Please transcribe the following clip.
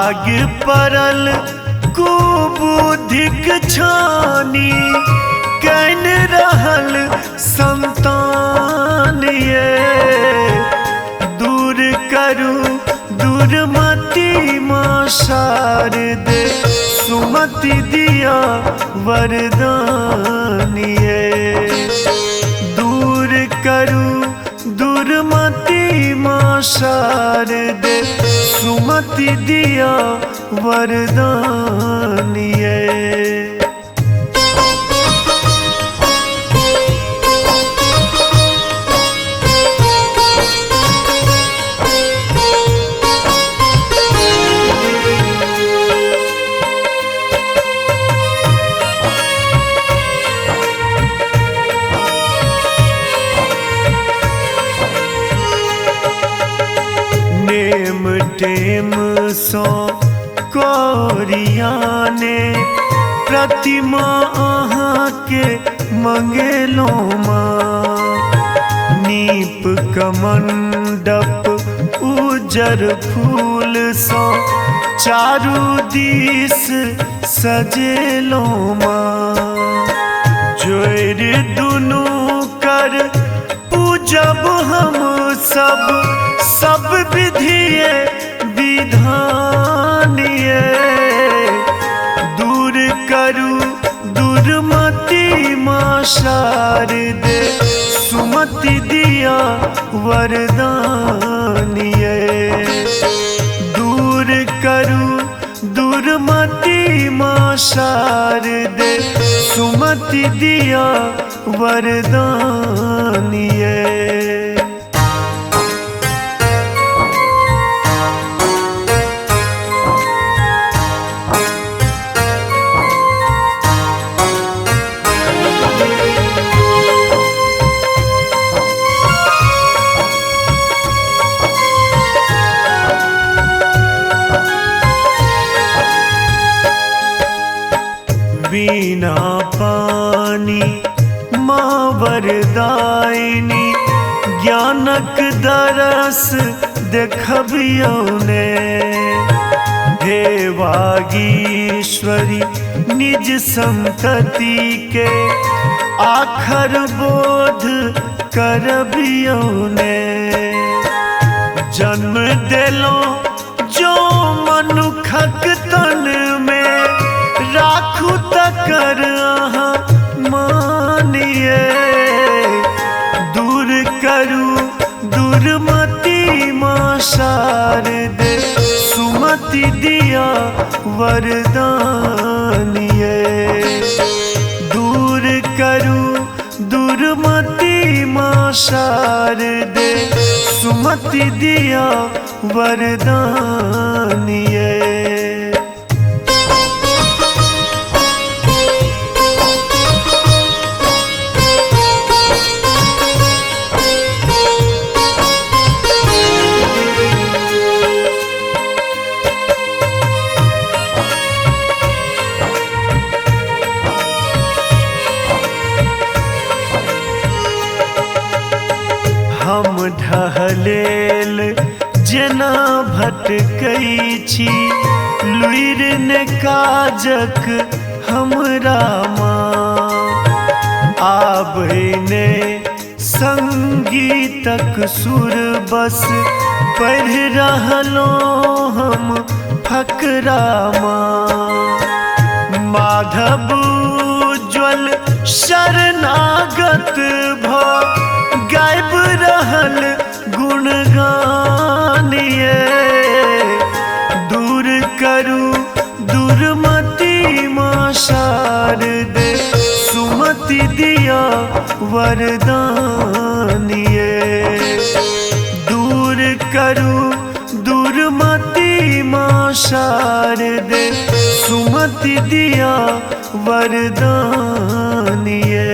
भाग्य परल कुबुद्धिक छानी can रहल संतान ये। दूर करू दुर्मति माँ शारदे सुमति दिया वरदान ये। दूर करू दुर्मति माँ शारदे सुमति दिया वरदान ये। नेम टेम सो कौरिया ने प्रतिमा अहाँ के मंगेलो माँ। नीप कमंडप उजर फूल सो चारू दिस सजेलो माँ। जोड़ दुनू कर पूजब हम सब सब विधिये विधान ये। दूर करू दुर्मति माँ शारदे सुमति दिया वरदान ये। दूर करू दुर्मति माँ शारदे सुमति दिया वरदान ये। वीणा पानी माँ वरदायिनी ज्ञानक दरस देखबियौ ने। हे वागीश्वरी निज संतति के आखर बोध करबियौ ने। जन्म देलो जो मनुखक तन में राखू तकर अहाँ मानिए। दूर करू दुर्मति माँ शारदे सुमति दिया वरदान ये। दूर करू दुर्मति माँ शारदे सुमति दिया वरदान ये। हम ढहलेल जेना भटकै छी लुइर ने काजक हमरा माँ। आबै ने संगीतक सुर बस पढ़ि रहलो हम फकरा माँ। माधव उज्ज्वल शरणागत भ गायब रहल गुणगान ये। दूर करू दुर्मति माँ शारदे सुमति दिया वरदान ये। दूर करू दुर्मति माँ शारदे सुमति दिया वरदान ये।